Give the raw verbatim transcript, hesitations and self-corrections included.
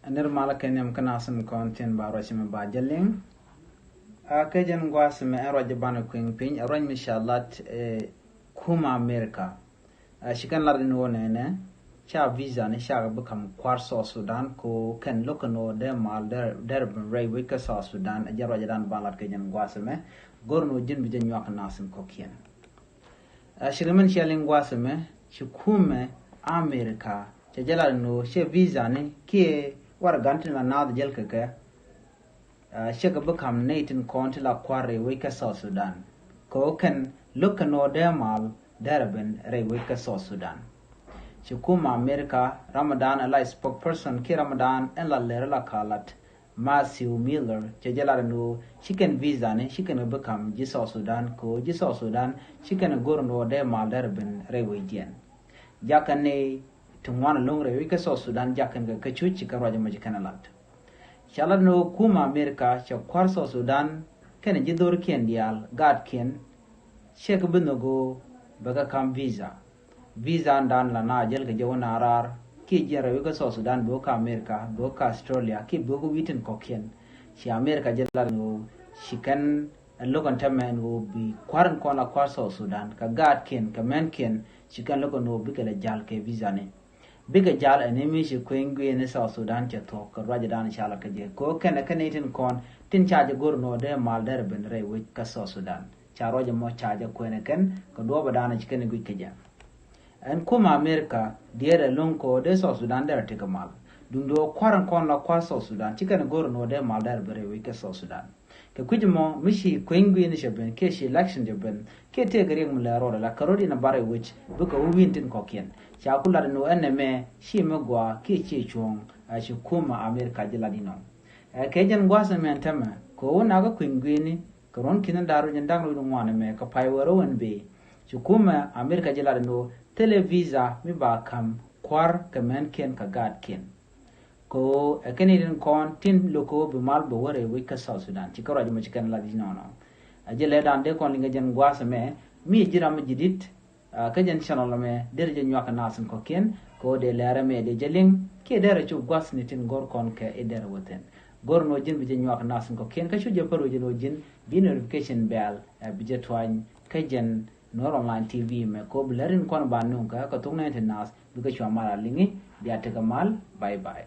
Nir malä kɛ nhiam kä nasin kɔn tin ba ruac mi ba jɛ liŋ. A kɛ jɛn guas mi ɛn ruac banɛ kuiŋ piny, a ruac mi ca lat, eh, kumɛ Amerika. A ci kɛn lat in wä nɛnɛ, ca visa ni ca bi kam kuar South Sudan, ko kɛn lo̱k kɛn wä dee mal dee, dee bin rɛy wec kä South Sudan, a jɛn ruac dan ban lat kɛ jɛn guas mi, go̱r ni wä ji̱n bi jɛ nyuak nasin kɔkiɛn. A ci kɛ mɛn cia liŋ guas mi, ci kumɛ Amerika, ca jɛ lat in wä, cɛ visa ni, kiɛ war gan tin la naath jɛl kɛ kɛ, Ah, cɛ kɛ bi kam nɛy tin kɔn ti la kuar rɛy wec kä South Sudan. Kɛ ɣöö kɛn lo̱k kɛn ɣöö dee mal derɛ ben rɛy wec kä South Sudan. Ci kumɛ Amerika, Ramadan ɛ la spokesperson kiɛ Ramadan ɛn la lɛr la kalat Matthew Miller, cɛ jɛ lat ɛn ɣöö ci kɛn visa ni ci kɛn kɛ bi kam ji̱ South Sudan, kɛ ɣöö ji̱ South Sudan ci kɛn kɛ go̱r ɛn ɣöö dee mal derɛ ben rɛy wecdiɛn. Jakɛ ni ti ŋuan ɛlɔ̱ŋ rɛy wec kä South Sudan, jakɛ ni kɛ kä cuc ci kɛ ruac ɛmɔ ci kɛn ɛ lat. Ca lat ni ɣöö kumɛ Amerika cɛ kua̱r South Sudan kɛnɛ ji̱ dho̱rkiɛn diaal, gaatkiɛn, cɛ kɛ bi nhök ɣöö bɛ kɛ ka̱m visa. Visa in dan la na jäl kɛ jɛ wä na raar, kiɛ jiɛn rɛy wec kä South Sudan bi wä kä Amerika, bi wä kä Australia, kiɛ bi wä kä wi̱i̱ tin kɔ̱kiɛn. Ci Amerika jɛ lat ni ɣöö ci kɛn ɛ lo̱k ɛn täämɛ ɛn ɣöö bi kua̱r in kɔn la kua̱r South Sudan, kɛ gaatkiɛn, kɛ mɛnkiɛn, ci kɛn lo̱k ɛn ɣöö bikɛ lɛ ja̱l kɛ visa ni. Bikɛ jal ɛn mi ci kueny gui̱i̱ni South Sudan cɛ thuɔ̱k kɛ ruacdan ca lat kä jɛ. Kɛ ɣöö kɛnɛ kɛn i̱ tin kɔn tin ca jɛ go̱r ni ɣöö dee mal derɛ ben rɛy wec kä South Sudan. Ca ruac ɛmɔ ca jɛ kuɛn ɛ kɛn kɛ duɔɔpdan ci kɛn i̱ guic kä jɛ. Ɛn kumɛ Amerika diɛɛr ɛlɔ̱ŋ kɛ ɣöö dee South Sudan derɛ tekɛ mal. Duundɛ ɣöö kua̱r in kɔn la kua̱r South Sudan ci kɛn i̱ go̱r ni ɣöö dee mal derɛ ben rɛy wec kä South Sudan. Kɛ kui̱c ɛmɔ mi ci kueny gui̱i̱ni cɛ ben kiɛ ci election cɛ ben kiɛ tëëkɛ riɛk mi lɛ rɔɔdɛ la kɛ rɔɔd in a bar rɛy wec bikɛ wä wi̱i̱n tin kɔ̱kiɛn. Ca ku lat ni ɣöö ɛn ɛmɛ ci mi gɔaa kiɛ ci cuɔ̱ɔ̱ŋ, a ci kumɛ Amerika jɛ lat inɔ. Ɛ kɛ jɛn gua̱a̱th ɛmɛ ɛn täämɛ kɛ ɣöö wä nakä kueny gui̱i̱ni kɛ ruɔ̱n ki̱n da̱r wec in da̱ŋ rɛw wi̱cdɛ ŋuan ɛmɛ kɛ pay wä rɛw ɛn bëë. Ci kumɛ Amerika jɛ lat ni ɣöö thilɛ visa mi ba ka̱m kua̱r kɛ mɛnkiɛn kɛ gaatkiɛn. Kɛ ɣöö ɛ kɛn i̱ tin kɔn tin lo̱k kɛ ɣöö bi mal bɛ wä rɛy wec kä South Sudan. Ci kɛ ruac mɔ ci kɛn lat i̱ nɔnɔ. A jɛ lɛ dan dee kɔn liŋ kɛ jɛn gua̱a̱th ɛmɛ mi ji̱ ram mi ji̱ di̱t, ah, kä jɛn channel ɛmɛ derɛ jɛ nyuak kɛ nath in kɔ̱kiɛn kɛ ɣöö dee lɛr ɛmɛ dee jɛ liŋ kiɛ derɛ cu gua̱a̱th ni tin go̱r kɔn kɛ i̱ derɛ wä thi̱n. Go̱r ni ɣöö ji̱n bi jɛ nyuak kɛ nath in kɔ̱kiɛn kä cu jɛ pär wec ɛn ɣöö ji̱n bi notification bell, eh, bi jɛ tuany kä jɛn Nuer Online T V mɛ kɛ ɣöö bi lär in kɔn ba nuŋ kɛ kɛ thok nɛy ti naath bikɛ cua mal a liŋi. Bia tekɛ mal. Bye bye.